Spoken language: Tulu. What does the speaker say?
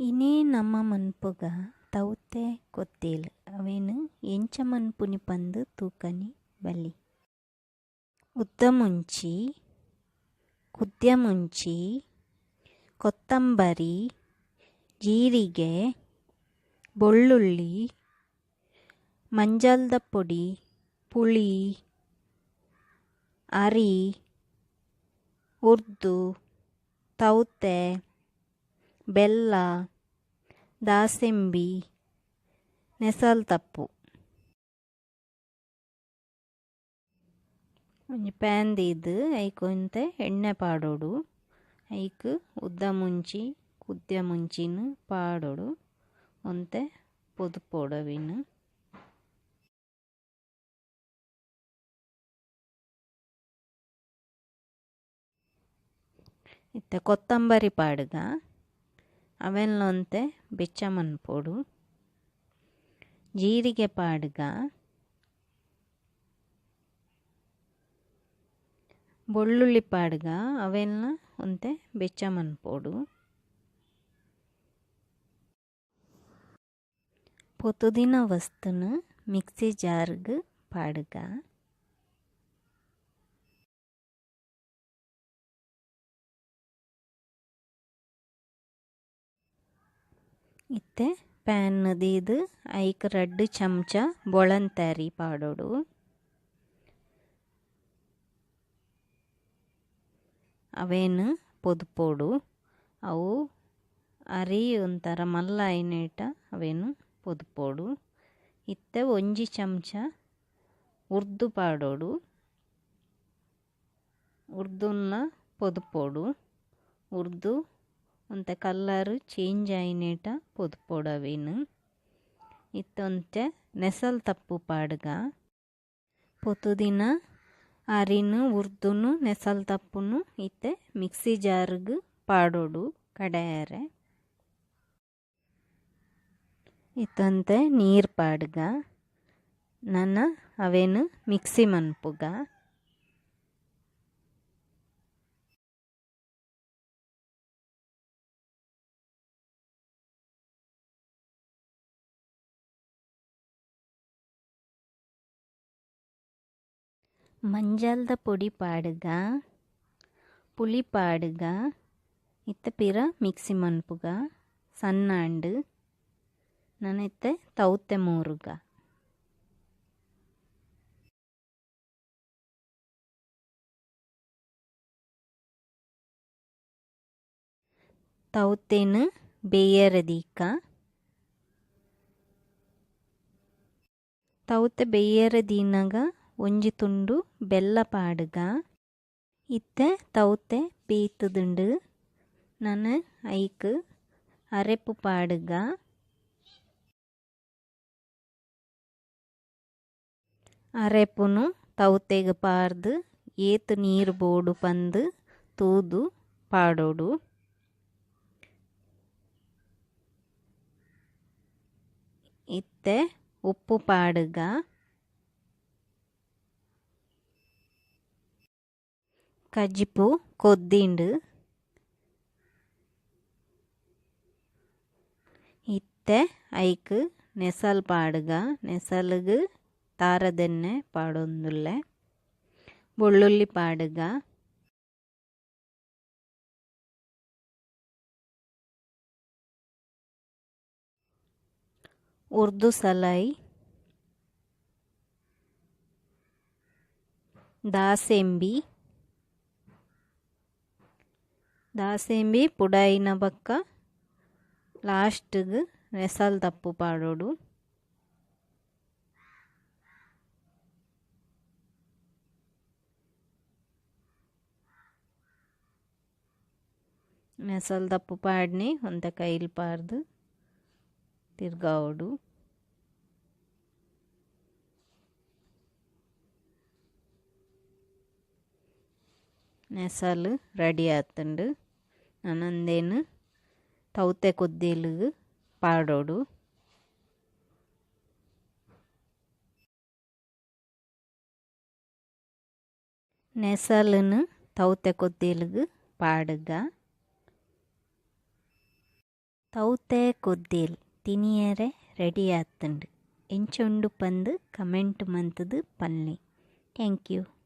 ಇನಿ ನಮ ಮನ್ಪುಗ ತೌತೆ ಕೊತ್ತೇಲ್ ಅವೆನ್ ಎಂಚ ಮನ್ಪುನಿ ಪಂದ್ ತೂಕನಿ ಬಲ್ಲಿ. ಉದ್ದ ಮುಂಚಿ, ಕುದ್ಯ ಮುಂಚಿ, ಕೊತ್ತಂಬರಿ, ಜೀರಿಗೆ, ಬೊಳ್ಳುಳ್ಳಿ, ಮಂಜಲ್ದ ಪೊಡಿ, ಪುಳಿ, ಅರಿ, ಉರ್ದು, ತೌತೆ, ಬೆಲ್ಲ, ದಾಸೆಂಬಿ, ನೆಸಲ್ ತಪ್ಪು. ಒಂಜಿ ಪ್ಯಾನ್ ದೀದ್ ಐಕ್ ಒಂತೆ ಎಣ್ಣೆ ಪಾಡೊಡು ಐಕ್ ಉದ್ದ ಮುಂಚಿ ಕುದ್ಯ ಮುಂಚಿನ್ ಪಾಡೊಡು ಒಂತೆ ಪೊದುಪೊಡು ಅವೆನ್. ಇತ್ತೆ ಕೊತ್ತಂಬರಿ ಪಾಡುಗ ಅವೆನ್ಲ ಒಂತೆ ಬೆಚ್ಚ ಮನ್ಪೊಡು. ಜೀರಿಗೆ ಪಾಡುಗ ಬೊಳ್ಳುಳ್ಳಿ ಪಾಡುಗ ಅವೆನ್ಲ ಒಂತೆ ಬೆಚ್ಚ ಮನ್ಪೊಡು. ಪೊತುದಿನ ವಸ್ತುನು ಮಿಕ್ಸಿ ಜಾರ್ ಗ್ ಪಾಡುಗ. ಇತ್ತೆ ಪ್ಯಾನ್ ದೀದ್ ಐಕ್ 2 ಚಮಚ ಬೊಳಂತರಿ ಪಾಡೊಡು. ಅವೆನ್ ಪೊದುಪೊಡು. ಅವು ಅರಿ ಒಂಥರ ಮಲ್ಲ ಆಯಿನೇಟ ಅವೆನ್ ಪೊದುಪೊಡು. ಇತ್ತೆ 1 ಚಮಚ ಉರ್ದು ಪಾಡೊಡು. ಉರ್ದುನ್ನ ಪೊದುಪೊಡು. ಉರ್ದು ಒಂತೆ ಕಲರ್ ಚೇಂಜ್ ಆಯಿನೇಟ ಪೊದುಪೊಡು ಅವೆನ್. ಇತ್ತೆ ಒಂತೆ ನೆಸಲ್ ತಪ್ಪು ಪಾಡುಗ. ಪೊತುದಿನ ಅರಿನ್ ಉರ್ದುನು ನೆಸಲ್ ತಪ್ಪುನು ಇತ್ತೆ ಮಿಕ್ಸಿ ಜಾರ್ ಗ್ ಪಾಡೊಡು ಕಡೆಯರೆ. ಇತ್ತೊಂತೆ ನೀರು ಪಾಡುಗ. ನನ ಅವೆನ್ ಮಿಕ್ಸಿ ಮನ್ಪುಗ. ಮಂಜಲ್ದ ಪೊಡಿ ಪಾಡುಗ, ಪುಳಿ ಪಾಡುಗ, ಇತ್ತೆ ಪಿರ ಮಿಕ್ಸಿ ಮನ್ಪುಗ ಸಣ್ಣಾಂಡ್. ನನ ಇತ್ತೆ ತೌತೆ ಮೂರುಗ. ತೌತೆನ್ ಬೇಯರೆ ದೀಕ. ತೌತೆ ಬೇಯರೆ ದೀನಗ ಒಂಜಿ ತುಂಡು ಬೆಲ್ಲ ಪಾಡುಗ. ಇತ್ತೆ ತೌತೆ ಬೇಯ್ತುದುಂಡು. ನನ ಐಕ್ ಅರೆಪು ಪಾಡುಗ. ಅರೆಪುನು ತೌತೆಗ್ ಪಾರ್ದು ಏತ್ ನೀರು ಬೋಡು ಪಂದ್ ತೂದು ಪಾಡೊಡು. ಇತ್ತೆ ಉಪ್ಪು ಪಾಡುಗ. ಕಜಿಪು ಕೊದ್ದಿಂಡು. ಇತ್ತೆ ಐಕ್ ನೆಸಲ್ ಪಾಡುಗ. ನೆಸಲ್ಗ್ ತಾರದೆಣ್ಣೆ ಪಾಡೊಂದುಲ್ಲೆ. ಬೊಳ್ಳುಳ್ಳಿ ಪಾಡುಗ. ಉರ್ದು ಸಲಾಯಿ, ದಾಸೆಂಬಿ, ದಾಸೆಂಬಿ ಪುಡಾಯಿನ ಬೊಕ್ಕ ಲಾಸ್ಟ್ಗ್ ನೆಸಲ್ ತಪ್ಪು ಪಾಡೊಡು. ನೆಸಲ್ ತಪ್ಪು ಪಾಡ್ನಿ ಒಂತೆ ಕೈಲ್ ಪಾರ್ದು ತಿರ್ಗಾವೊಡು. Nasal ready ಆತುಂಡು. ನನ ತೌತೆ ಕೊದ್ದೇಲುಗ್ ಪಾಡೊಡು. ನೆಸಲುನು ತೌತೆ ಕೊದ್ದೇಲುಗ್ ಪಾಡುಗ. ತೌತೆ ಕೊದ್ದೆಲ್ ತಿನಿಯೆರೆ ರೆಡಿ ಆತುಂಡು. ಎಂಚ ಉಂಡು ಪಂದ್ ಕಮೆಂಟ್ ಮಂತುದು ಪನ್ಲೆ. Thank you.